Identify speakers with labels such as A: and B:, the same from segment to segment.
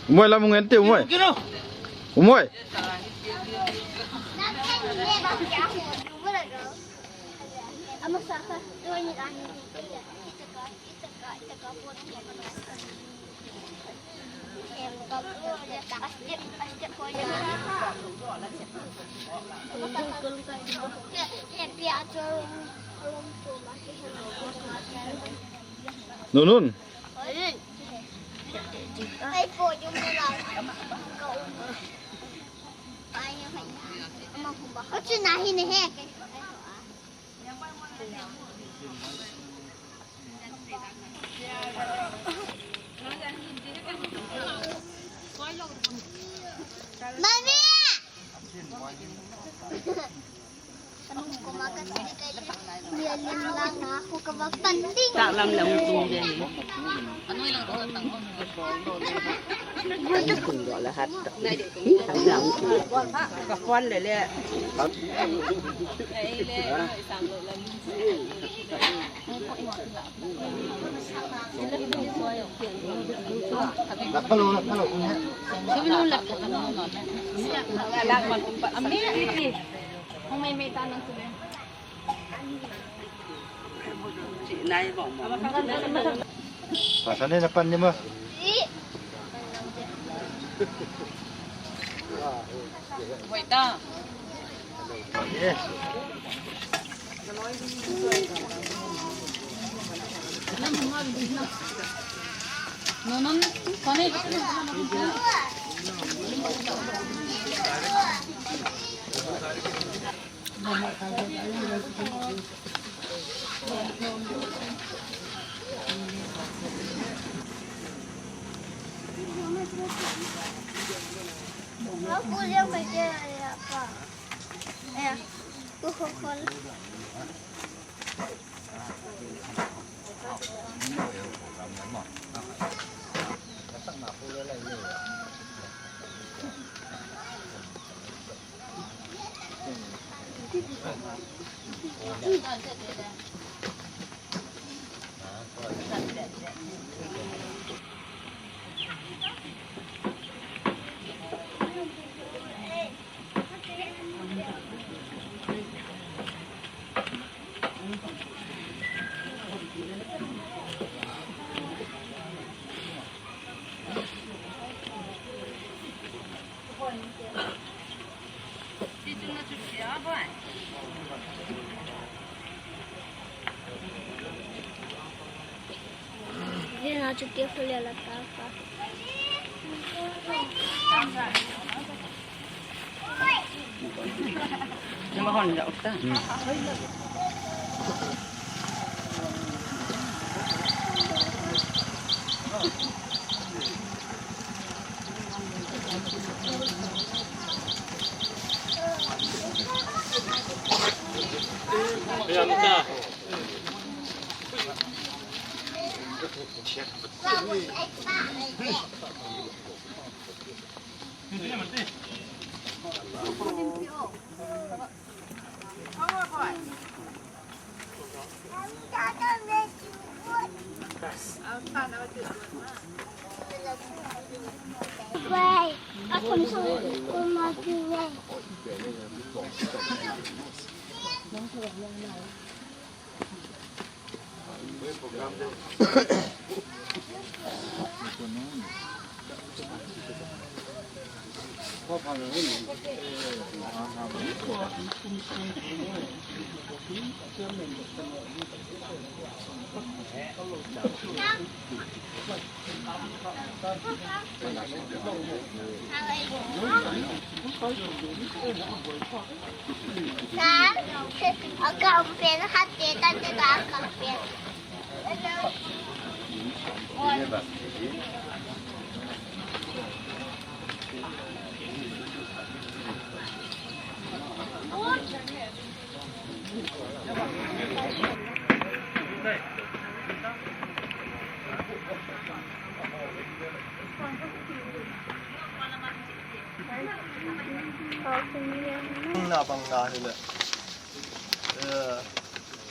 A: Umoy lah mung ente umoy. Umoy. Nunun.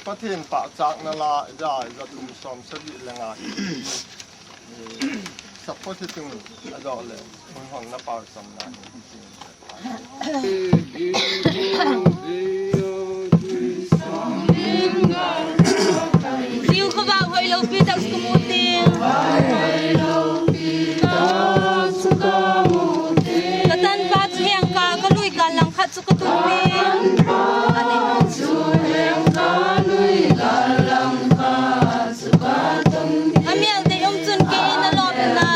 B: Pathian pah chak na la za 375 sakhaw thi tung a zawh le hun hon na par sam na
C: Siu ka vang hoi lo pi tak ka mu ting. Ka tan pa chu heng ka ka lui ka lang khat chu ka tum pi. A mial te um chun ke na lop na.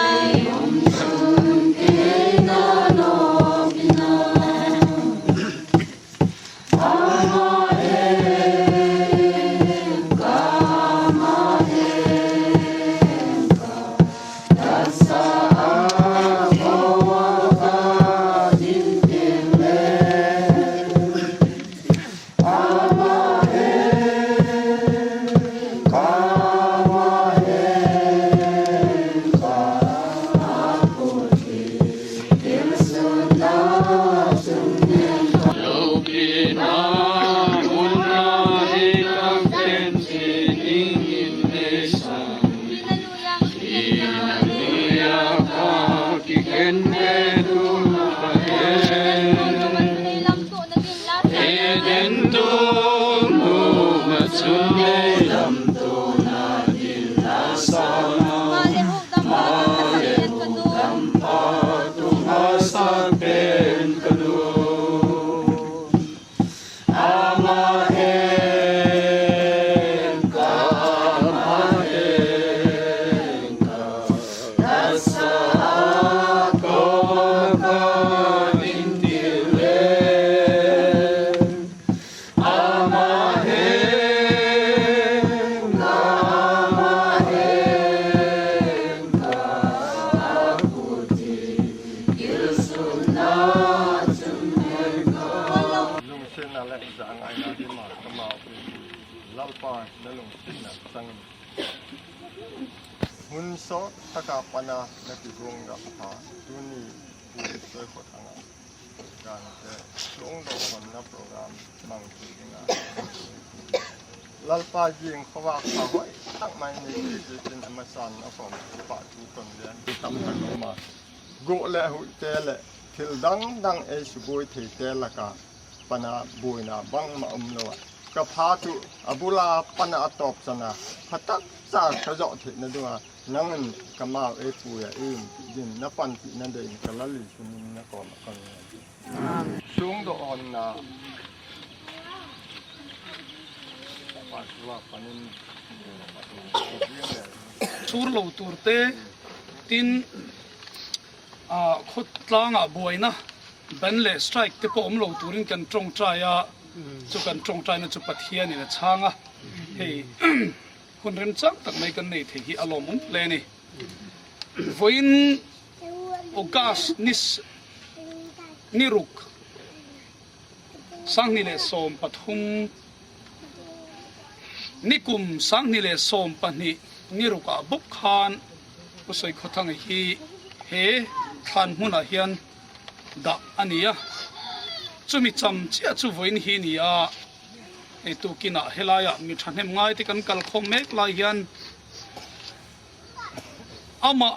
B: Hmun sawh taka pana na ti gung rak pha tuni pu soi khot anga dan te lung do hon na program mang ti dinga Lalpa jing khawa kha hoi tak mai ni ti tin amasan a kom pa tu kon lian tam tak ma go le hu te le thil dang dang e su bui thei te laka pana buina bang ma um lo ka pha chu abula pana atop chana phatak cha ka zo the na duwa nangin ka mau e pu ya im din na pan ti na de ka la li su min na ko ma kon sung do on na pa suwa panin
D: Chhur lo tur te tin ah khawtlangah buaina ban leh strike te pawh awm lo turin kan tawngtai a, chu kan tawngtaina chu Pathianin a chhang a, hei hun remchang tak mai kan nei thei hi a lawmawm hle a ni. Vawiin August ni ni ruk 2013 Nikum 2012 ni rukah bawk khan Pu Sawikhawthanga hi he thlan hmunah hian dah a ni a, chumi cham chiah chu vawiin hi ni a, hei tukinah helaiah mi thahnem ngai te kan kalkhawm mek lai hian Amah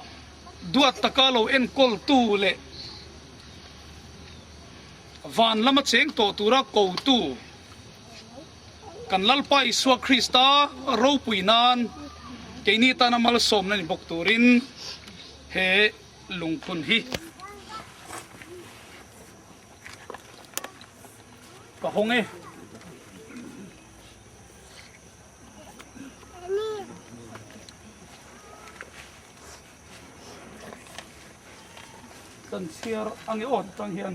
D: duat taka lo enkawltu leh van lama cheng tawh tura kotu kan Lalpa Isua Krista ropui nan keini tana malsawmna ni bawk turin he lungphun hi ka hawng e. Kan chhiar a nge aw tang hian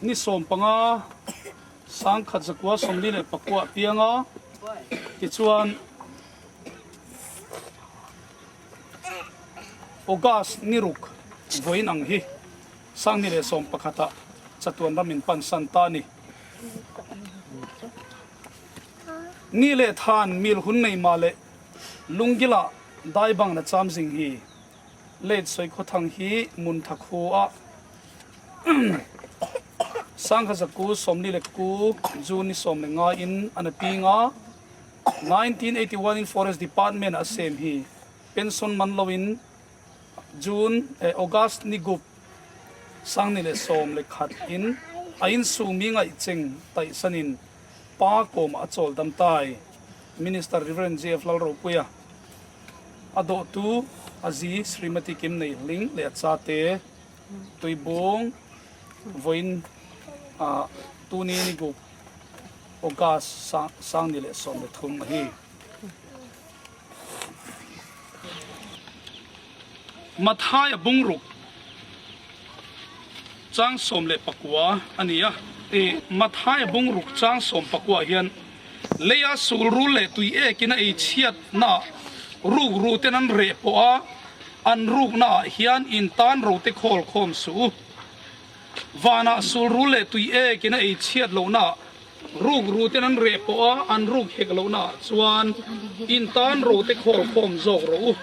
D: ni 15 1949 pianga tichuan August ni ruk vawiin ang hi 2011 ah chatuan ram in pan san ta a ni. Ni leh than mil hun nei mah leh lunggilah dai bang na cham zing hi late sawi khawthang hi mun tha khu a sangha zaku 41 June ni 15 in an a ping a 1981 in Forest Department a sem hi pension man lo in June eh August ni gup 2011 in a insumi ngaih cheng taihsanin Pa kawm a chawl dam tai. Minister Rev. JF Lalropuia a dawhtu a zi Srimati Kim Nei Hling leh a cha te Tuibung vawiin ah tuni ni gup August 2013 a hi. Mathaia bungruk chang 19 a ni a. I Mathaia bungruk chang 19 hian leia sul rul leh tui ekin a ei chhiatnaah ruk ru ten an reh pawh a, an ruknaah hian in tan rote khawl khawm suh u. Vanah sul rul leh tui ekin a ei chhiat lohnaah Ruk ru ten an reh pawh a, an ruk hek lohna ah chuan in tan ro te khawl khawm zawk rawh u.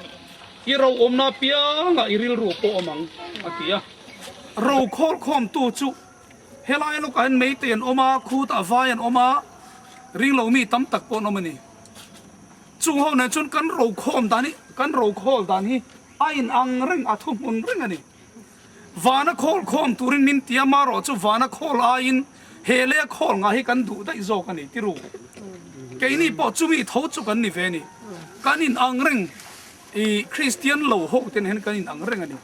D: I ro awmna apiangah i rilru pawh awm ang, a ti a. Ro khawl khawmtu chu helai lawkah hian meitei an awm a, khutah vai an awm a, ringlo mi tam tak pawh an awm a ni. Chung ho nen chuan kan ro khawm dan hi, kan ro khawl dan hi a inang reng, a thuhmun reng a ni. Vana khawl khawm turin min ti a, marawh chu vana khawl aiin he leh a khawl ngah hi kan duh daih zawk a ni ti ru. Keini pawh chumi tho chu kan ni ve a ni. Kan in ang reng i Kristian lo ho te nen hian kan in ang reng a ni.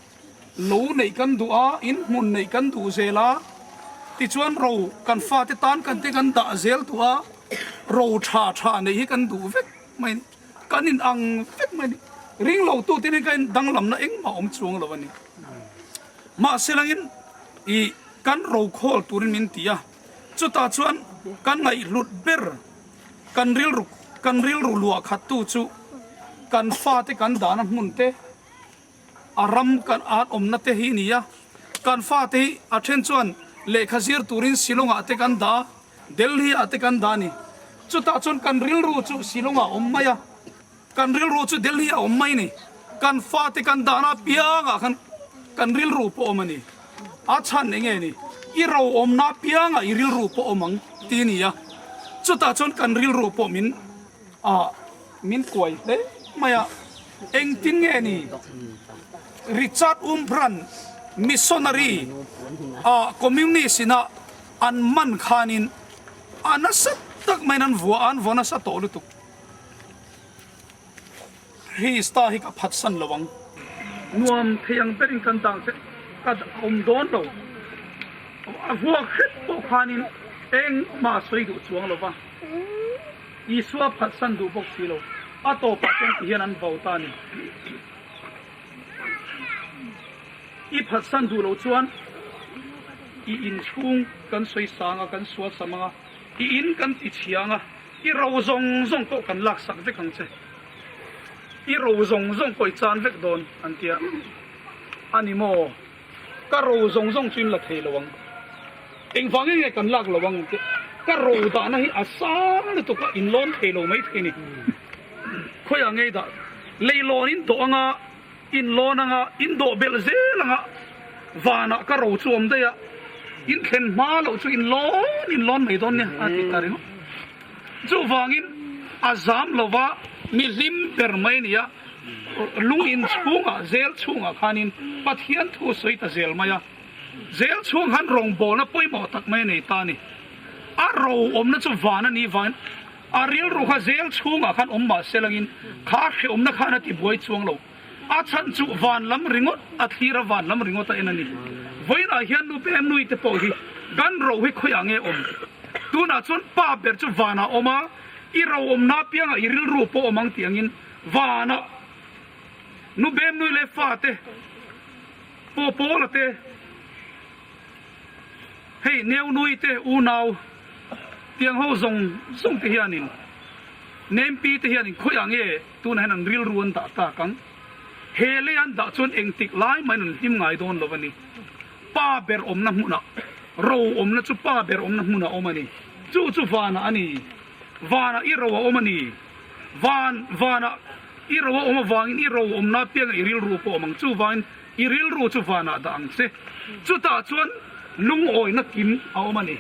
D: Lo neih kan duh a, in hmun neih kan duh zel a, tichuan ro kan fate tan kan te kan dah zel duh a, ro tha tha neih hi kan duh vek mai a ni. Kan in ang vek mai a ni. Ring lo tu te nen kan in danglamna engmah awm chuang lo a ni. Mahse langin i kan rokhawl turin min ti a, chutah chuan kan ngaihhlut ber kan rilru kan rilru luah khat tu chu kan fate kan dahna hmun te, a ram kan an awmna te hi a ni a. Kan fate hi a then chuan lehkha zir turin Shillong ah te kan dah a, Delhi ah te kan dah a ni. Chutah chuan kan rilru chu Shillong ah a awm mai a. Kan rilru chu Delhi a awm mai ni. Kan fate kan dahna apiangah khan kan rilru pawh awm a ni. A chhan eng nge ni? I ro awmna apiangah i rilru pawh awm ang ti a ni a. Chutah chuan kan rilru pawh min ah min kuai hle mai a. Engtin nge ni? Richard Wurmbrand missionary ah communist ina an man khanin a nasa tak maiin an vua a, an vua nasa tawh lutuk. Krista hi ka phatsan lo ang. Nuam thei ang berin kan dang che ka awm dawn lo. A vuak hrep pawh khanin engmah a sawi duh chuang lo va, Isua phatsan duh bawk si lo. A tawpah chuan ti hian an vau ta a ni. I phatsan duh loh chuan i inchhung kan sawi sang a, kan sual sam ang a, i in kan ti chhia ang a, i ro zawng zawng pawh kan lak sak vek ang che. I ro zawng zawng pawh i chan vek dawn an ti a, a ni maw? Ka ro zawng zawng chu in la thei lo ang. Engvangin nge kan lak lo ang an ti a, ka ro dahna hi a sang lutuk a, in lawn thei lo mai thei ni. Khawiah ngei dah? Leilawn in dawh ang a. In lawn anga in dawh belh zel anga vanah ka ro chu awm daih a, in thlen hma loh chu in lawn in lawn mai dawn nia a ti ta ringawt. Chuvangin a zam lova mi hlim ber mai a ni a, lung in chhungah zel chhungah khanin Pathian thu sawi ta zel mai a, zel chhung khan rawngbawlna pawimawh tak mai a nei ta a ni. A ro awmna chu van a nih vangin A rilru kha zel chhungah khan awm mah se langin kha hrehawmna khan a ti buai chuang lo. A chhan chu van lam ringawt a thlir a, van lam ringawt a en a ni. Vawiinah hian nu pem nui te pawh hi kan ro hi khawiah nge awm? Tunah chuan pa ber chu vanah awm a, i ro awmna apiangah i rilru pawh awm ang tih angin vanah nu bem nui leh fate pawh pawla te, Hei Neunui te unau tiang ho zawng zawng te hianin Nempi te hianin khawiah nge tunah hian an rilru an dah tak ang? He lei an dah chuan engtik lai mahin an hlim ngai dawn lo a ni. Pa ber awmna hmunah, ro awmna chu pa ber awmna hmunah awm a ni. Chu chu vanah a ni. Vanah i ro a awm a ni. Van, vanah i ro a awm avangin i ro awmna apiangah i rilru pawh awm ang. Chuvangin I rilru chu vanah dah ang che. Chutah chuan lungawina kim a awm a ni.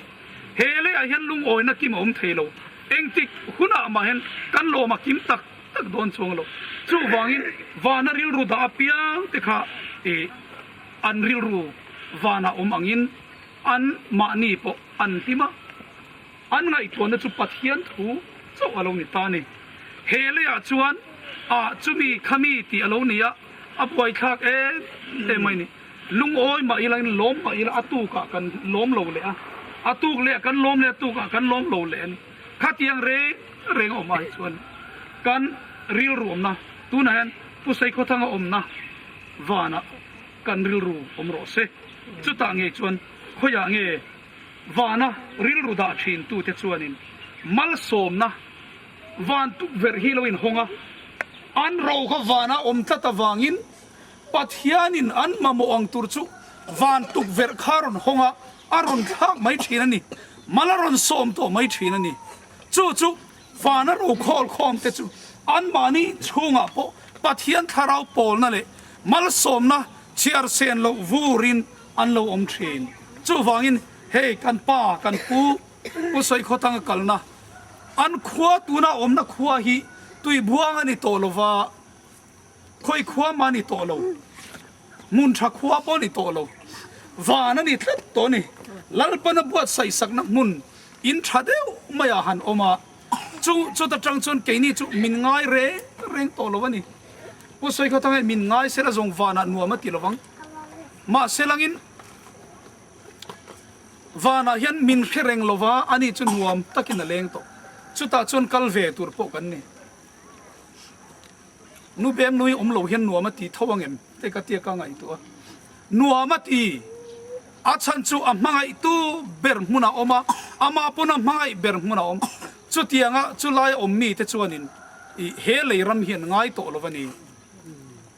D: He leiah hian lungawina kim a awm thei lo. Engtik hunah mah hian kan lawm a kim tak tak dawn chuang lo. Chuvangin vana rilru dah apiang te kha i an rilru vanah awm angin an mahni pawh an hlim a. An ngaihtuahna chu Pathian thu chauh a lo ni ta a ni. He leiah chuan ah chumi khami tih a lo ni a, a buaithlak em em mai ni. Lungawi mah ila in lawm mah ila a tukah kan lawm lo leh a, a tuk leh kan lawm leh a tukah kan lawm lo leh a ni. Khatiang reng reng a awm ah hi chuan kan rilru awmna tunah hian Pu Saikhawthanga awmna vanah kan rilru awm rawh se. Chutah ngei chuan khawiah nge Vana rilru dah thin tute chuanin malsawmna van tukverh hi lo inhawng a, an ro kha vana awm tlat avangin Pathianin an mamawh ang tur chu van tukverh kha a rawn hawng a, a rawn thlak mai thin a ni. Mal a rawn sawm tawh mai thin a ni. Chu chu vana ro khawl khawm te chu anmahni chhungah pawh Pathian thlarau pawlna leh malsawmna chhiar sen loh vurin An lo awm thin. Chuvangin hei kan pa, kan pu, Pu Sawikhawthanga kalna, an khua tuna awmna khua hi Tuibuang a ni tawh lo va, khawi khua mah a ni tawh lo, hmun tha khua pawh a ni tawh lo, van a ni tlat tawh a ni. Lalpana buatsaihsakna hmun in tha deuh maiah han awm a, chu chuta tang chuan keini chu min ngai reng reng tawh lo a ni. Pu Sawikhawthanga hi min ngai sela zawng vanah nuam a ti lo vang. Mahse langin vanah hian min hre reng lova ani chu nuam takin a leng tawh. Chutah chuan kal ve tur pawh kan ni. Nu bem nui awm lo hian nuam a ti tho ang em? Te ka tia ka ngaihtuah a. Nuam a ti! A chhan chu a hmangaihtu ber hmunah a awm a, amah pawn a hmangaih ber hmunah a awm. Chutianga chulaia awm mite chuanin i he lei ram hi an ngai tawh lo a ni.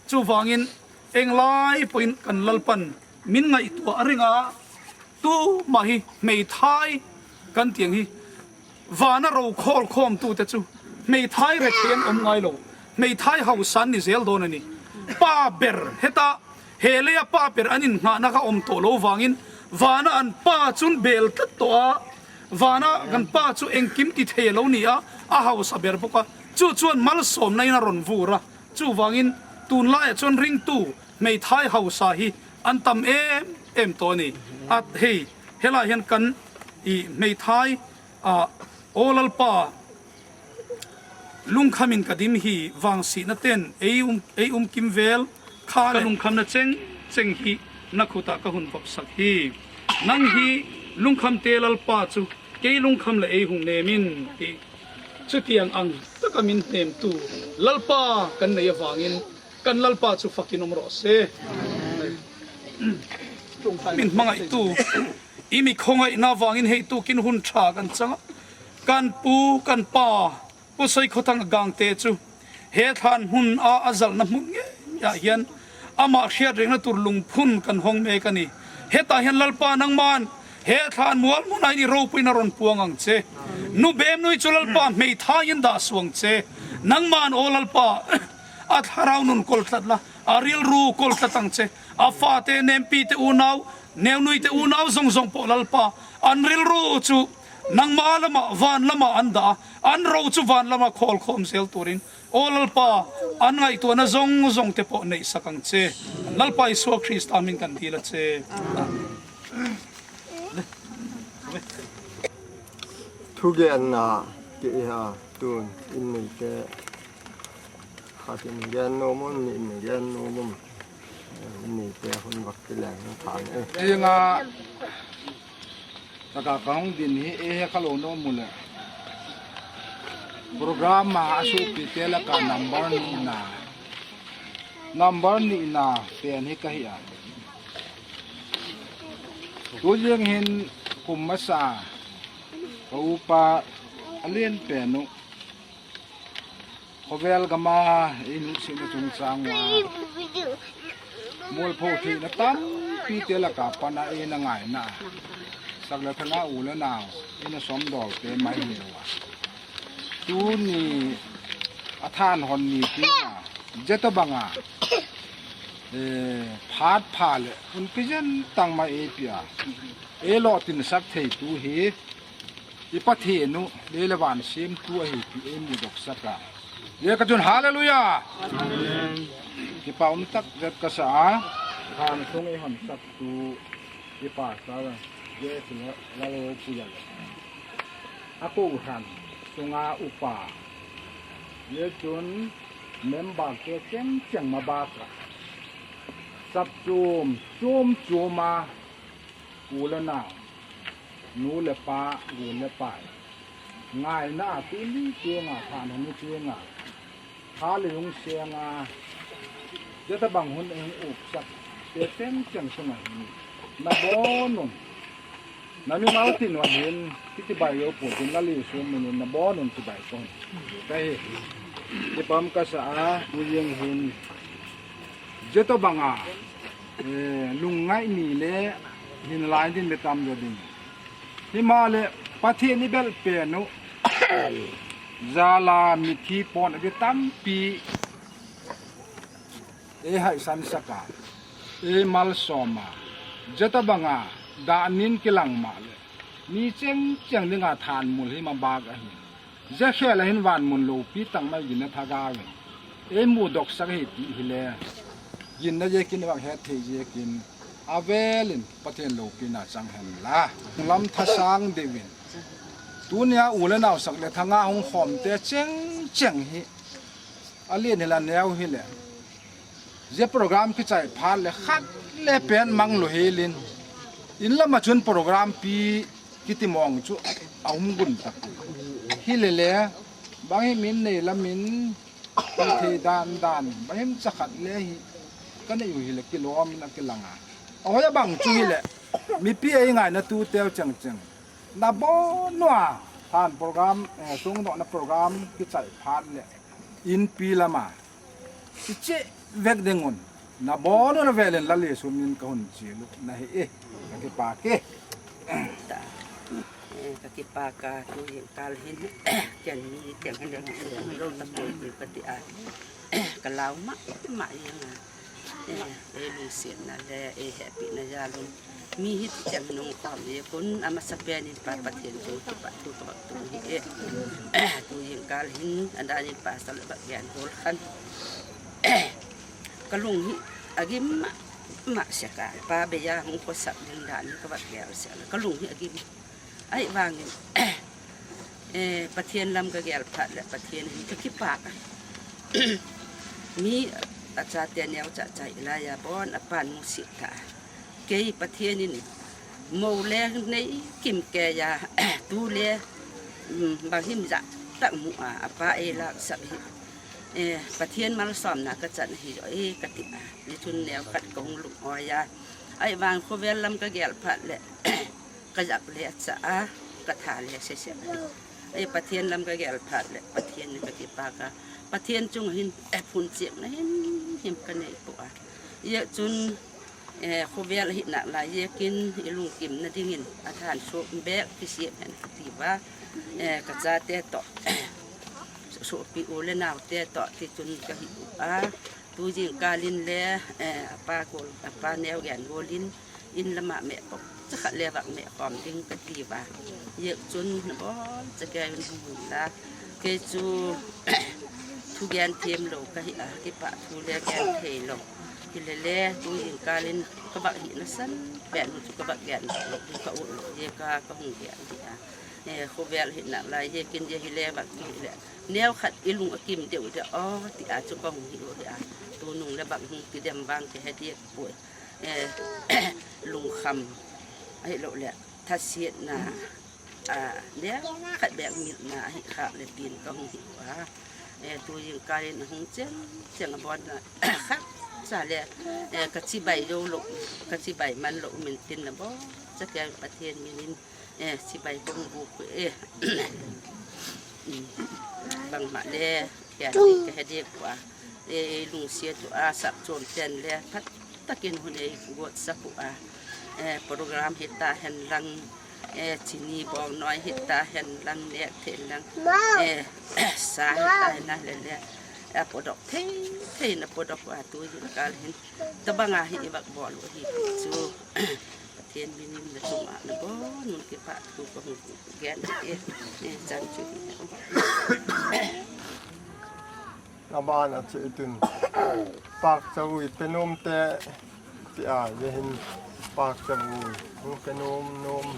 D: Chuvangin Englai pawhin kan Lalpan min ngaihtuah a ring a, tu mah hi hmeithai kan tih ang hi vana ro khawl khawmtute chu hmeithai rethei an awm ngai lo, hmeithai hausa an ni zel dawn a ni. Pa ber heta he leia pa ber an innghahna kha awm tawh lo vangin vana an pa chun bel tlat tawh a, vana kan pa chu engkim ti thei a lo ni a, a hausa ber bawk a, chu chuan malsawmna in a rawn vur a. Chuvangin tunlaiah chuan ringtu hmeithai hausa hi an tam em em tawh a ni. A hei helaiah hian kan i hmeithai ah Aw Lalpa lungkhamin ka dim hi vang sihna ten ei um ei um kim vel kha leh ka lungkhamna cheng cheng hi na khutah ka hun vap sak hi nang hi lungkham te Lalpa chu kei lungkham leh ei hung nemin tih. Chutiang ang taka min hnemtu Lalpa kan nei avangin kan Lalpa chu fakin awm rawh se. Min hmangaihtu i mi khawngaihna avangin hei tukin hun tha kan chang a, kan pu, kan pa Pu Sawikhawthanga Gangte chu he thlan hmun a a zalhna hmun ngei ah hian amah hriat rengna tur lungphun kan hawng mek a ni. Hetah hian Lalpa nangman he thlan mual hmunah hian i ropuiin a rawn puang ang che. Nu bem nui chu Lalpa hmeithaiin dah suh ang che. Nangman aw Lalpa a thlarau nun kawl tlat la, a rilru kawl tlat ang che. A fate, Nempi te unau, Neunui te unau zawng zawng pawh Lalpa an rilru chu Nangmah lamah van lamah an dah a, an ro chu van lama khawl khawm zel turin Aw Lalpa, an ngaihtuahna zawng zawng te pawh neih sak ang che. Lalpa Isua Krista hming kan dil a che. Amen.
B: Thugen na ti a tun in nei te khatin gen no mun ni in gen no mum in nei te hun vak ti leng thang e.
E: Zinga Taka kaung din hi e he kalo no mule. Program ma asu pi te la ka number ni na. Number ni na pen hi ka hi a. Tu jing hin kum masa ka upa alien pe nu. Khawvel gama inu chhina chung chang wa. Mualpho theihna tampi te lakah pana en a ngaina a, sak leh thanga u leh nau in a sawm dawr te mai ni lo a. Tu ni a than hawn ni tia Jeto banga phat pha leh un pi zen tang mai ei pia e lawh tin sak thei tu hi i Pathian u lei le van siam tu a hi pi ei mu dawk sak a. Ye ka chun Hallelujah! Ki pa um tak zet ka sa a. Khan sung i hon sak tu i pastor je chu lal ropui a le. A kohhran chunga upa ye chun member te cheng cheng ma bakah sap chum chum chum a u le nau nu le pa u le pai Ngaina a tuli chianga than hanu chianga tha leung sianga zeta bang hun eng up sak te cheng cheng chunga hin na bonun na mi mau tin wa hin ti ti bai yo pu tin la li su min na bonun ti bai ko ka hi ti pam ka sa a tu yeng hin zeto banga lung ngai ni le hin lai din me tam yo ding Hi mah le Pathian i belh pen u. Zala mithi pawn a bia tampi e haihsan saka e malsawma jeta banga dah nin kilang mah le mi cheng cheng ding ah than mul hi ma bak a hin zekhel a hin van mun lo pi tang mai gin na thaga we e mu dok sak hi ti hi le gin na ye kin wak he the ye kin A velin Pathian lo pinah chang hen la. Lam thasang deuhin tunia u le nau sak le thanga hung khawm te cheng cheng hi a lian hi la neu hi le zia program khi chai phan le khat le pen mang lo helin in lama chun program pi kiti mong chu a um gun tak hi le le bang hi min nei lamin ti thei dan dan bahim chakhat le hi kan ei hi le kilawm in a kilang a a hoi bang chu hi le mipi ei ngai na tu tel cheng cheng na bo nua than program sung no na program ki chai phan le in pi lama i che vek dengun na bo no na velen la le sumin ka hun chi lu na hi e ka ki pa ke
F: Ka ki pa ka tu kal hin ken mi tiang hin lo ta pui ka ti a Ka lau mah mah iang a e lungsian na le e happy na ya lung mi hi ti tiang nung khom ye kun ama sapian in pa pathian tu ti pa tu ka bak tu hi e tu yin kal hin anda ni pa sal bak yan hol khan ka lung hi agim ma ma se ka pa be ya hung ko sak ding dan ka bak gel se ka lung hi agim ai wangin e pathian lam ka gel phat le pathian hi ka ki pa ka Mi a ca te neo ca ca i lai ah bon a pan mu si ta. Kei Pathian in mo le nei kim ke ya tu le bang him za tak mu a apa e lak sak hi e Pathian malsawmna ka chan hi e ka ti a ni chun neu khat ka hung lung awi a ai vang khawvel lam ka gel phat le ka zak le cha a ka tha le se se e Pathian lam ka gel phat le Pathian ni ka ti pa ka Pathian chung hin e phun chiang na him him ka nei po a ye chun Khawvel hi nak lai yekin i lungkim na dingin a than sup bek ti siam hen ka ti va ka ca te to suhpi u le nau te to ti cun ka hi a tu jing kalin le apa kol apa neu gen golin in lama me pok chakhat le wak me kom ding ka ti va yek cun na bol chake un hu la ke chu thu gen thiam lo ka hi a ki pa thu le gen thei lo Ti le le tu in kalin ka bak hi na san ben hu chu ka bak gen lo ka u lo ye ka ka hung gen hi a e kho vel hi nak lai ye kin ye hi le bak ki le neo khat ilung akim deuh de o ti a chu ka hung hi hi a tu nung le bak hung ti dem wang ke he di pu e lung kham ai lo le tha siet na a neo khat bek mil na hi kha le tin ka hung hi a e tu yin kalin hung chen chen a bon khat cha le ka chi bai yo lo ka chi bai man lo min tin na bo cha ke Pathian min in e chi bai bong bu ku e bang ma le ya ni ka he kwa e lung sia tu a sak chom ten le phat takin hun e got sapu a e program hita hen lang e chini bong noi hita hen lang ne the lang e sa hita hen na le le a podok thei thei na podok wa tu yin kal hin tabanga hi bak bol hi chu Pathian minim na chungah na bo nun ki pa tu ko hung gen e e chan chu
B: Na ban a che tun pak chawi penum te ti a ye hin pak chawi hung penum num.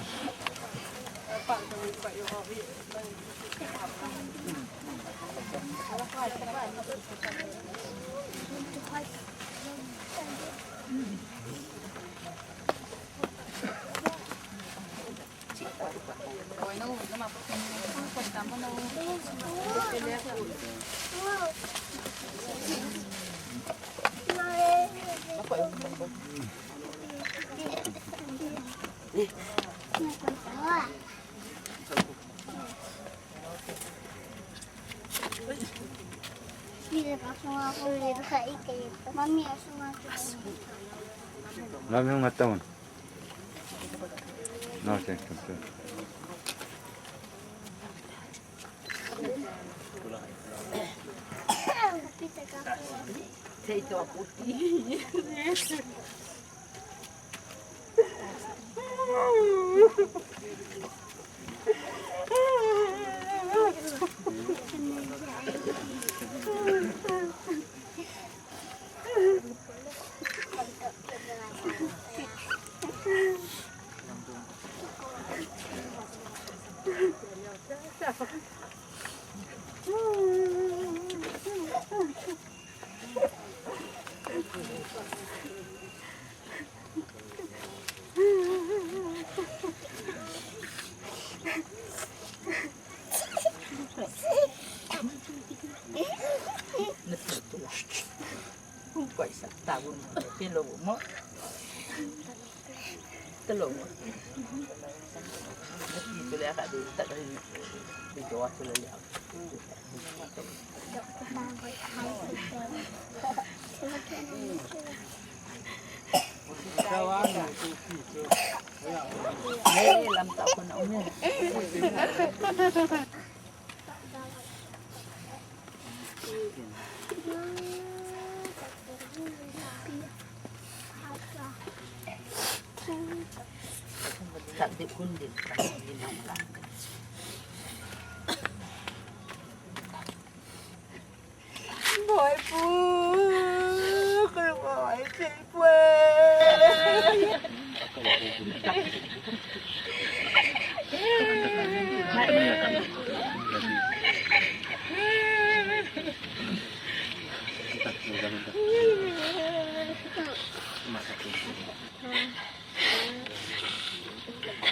A: 라면 갔다 온. 나 됐어.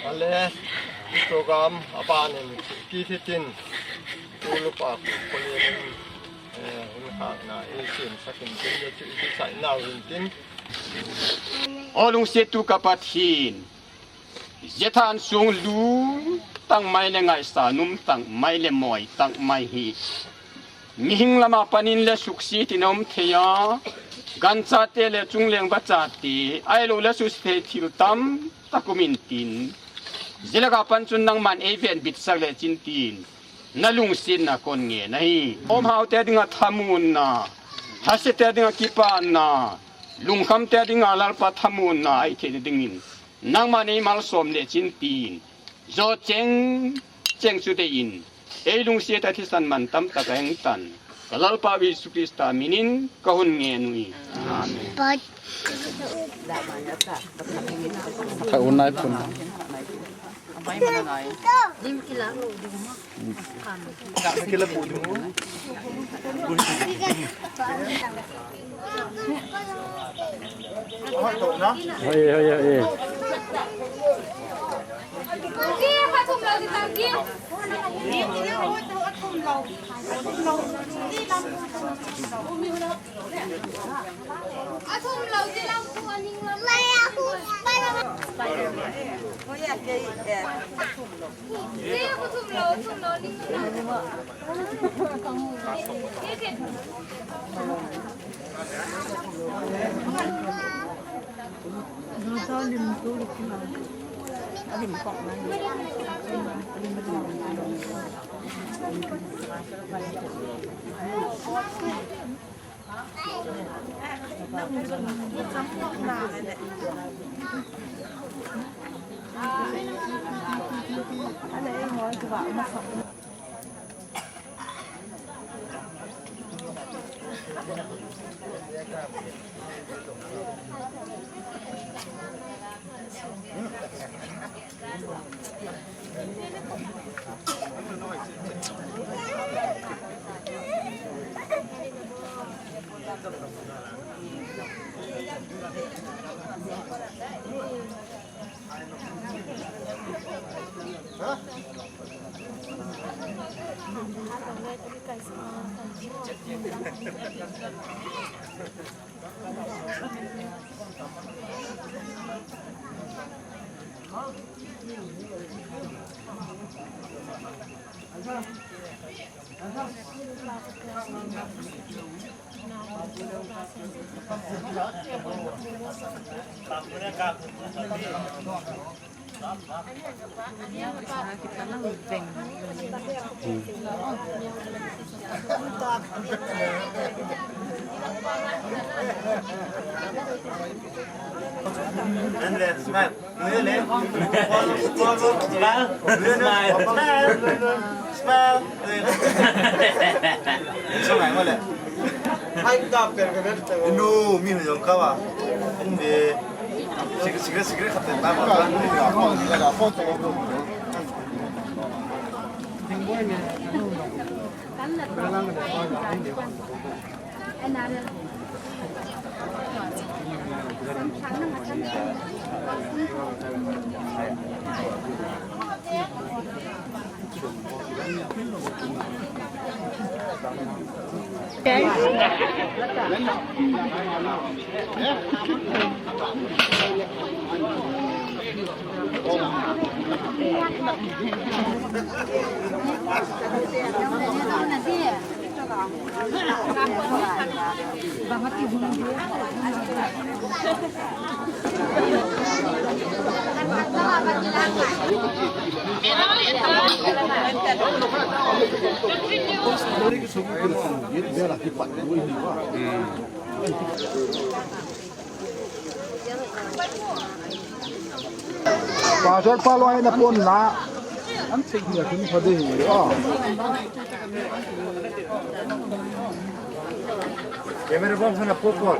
A: Ale program a ban in ki thi tin
B: Tulupa khualeng in hun hak na i siam sakin tin le cu i sai nau in tin.
G: Aw lungsiatu ka Pathin, Zethan sung lu tang mai le ngaisa num tang mai le mawi tang mai hi mihing lama panin le suksi tinom theya gan cha te le chungleng ba cha te ai lo le su the thil tam takumin tin zilaga pan chun nang man ei ven bit sak le chin tin na lungsin na kon nge na hi om hau te dinga thamun na hase te dinga kipa na lungkham te dinga lalpa thamun na ai the dingin nangmah nih malsawm le cin tiin zo cheng cheng su te in ei lungsi ta thisan man tam tak eng tan ka lalpa Jesu Krista minin ka hun nge nui. Amen.
A: Tha unai phun. Hei hei hei.
E: Pa chon pa loi na pon na an thik ni thun phade hi a.
H: Camera bomb sana popol.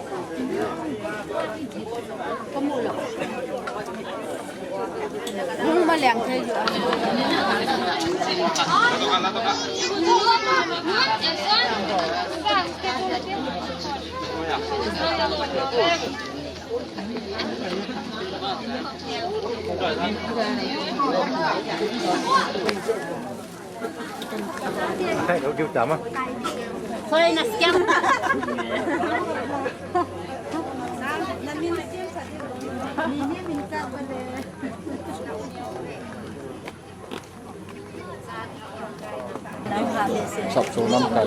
A: Sap chu lam kai.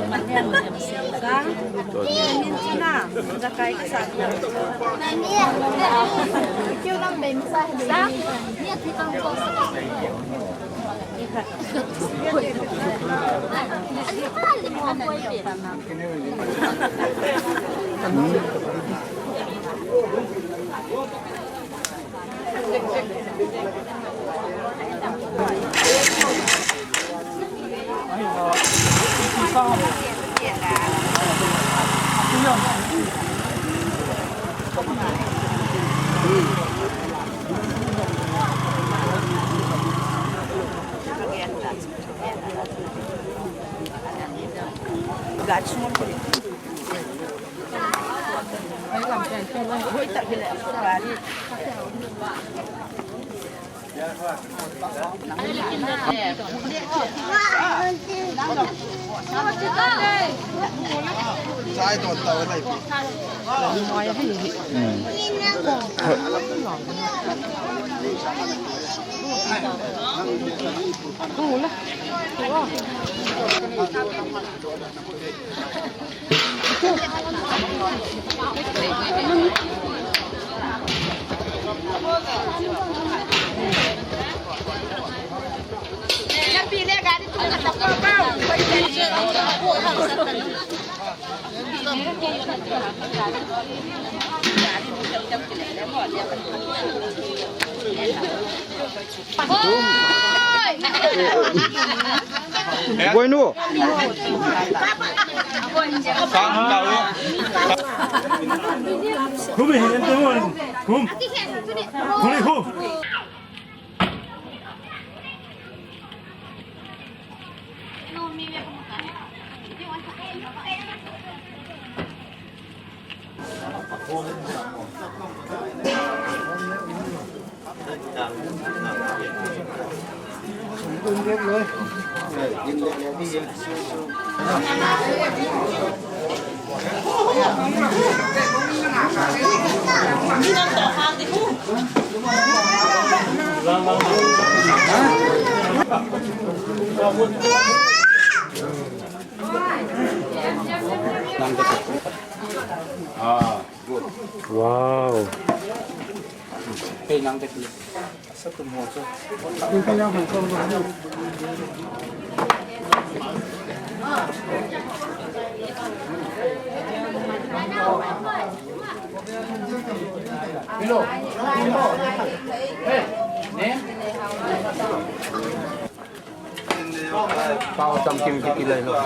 A: Bueno. Wow.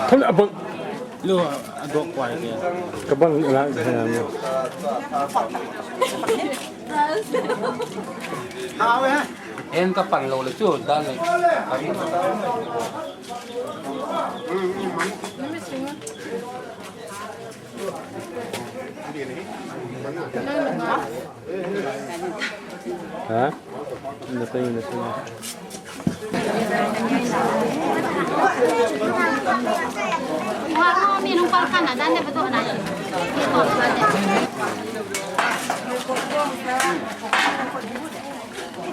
A: Thôi là bận. Cái bận là
I: Em ka pan lo le chu dan le.
A: Hả? Nó tên nó tên.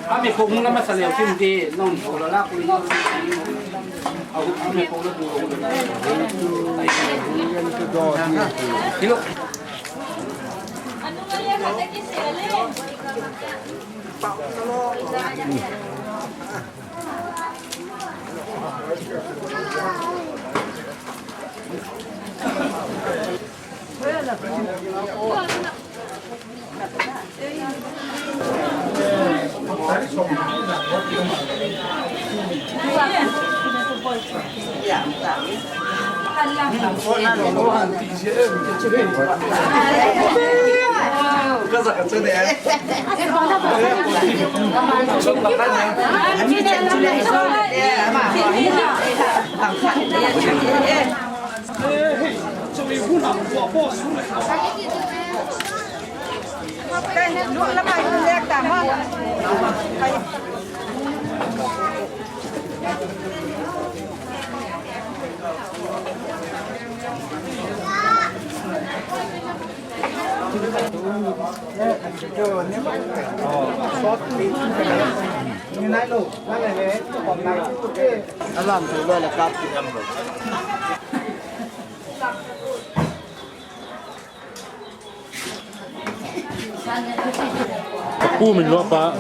I: A mi phung la ma sa leo chim di non ho la la ku ni. Au mi phung la bu lo la. Kilo.
A: Ka pu min luah pah.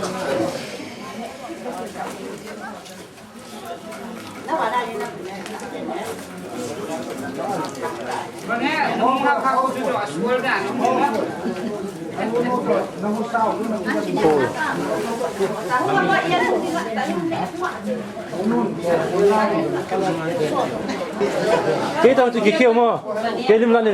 A: Ke tang chu ki kheu mo ke lim lan ni.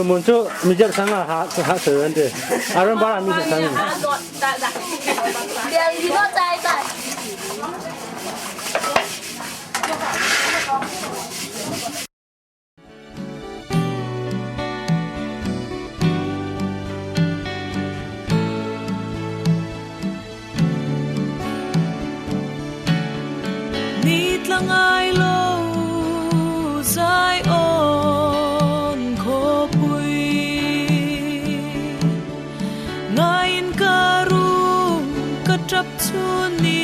A: Mun chu mi jar sang a ha ha se an te aron bara mi sang.
J: Ni tla ngai lo Zion khawpui Ngaiin ka rum ka tap chu ni.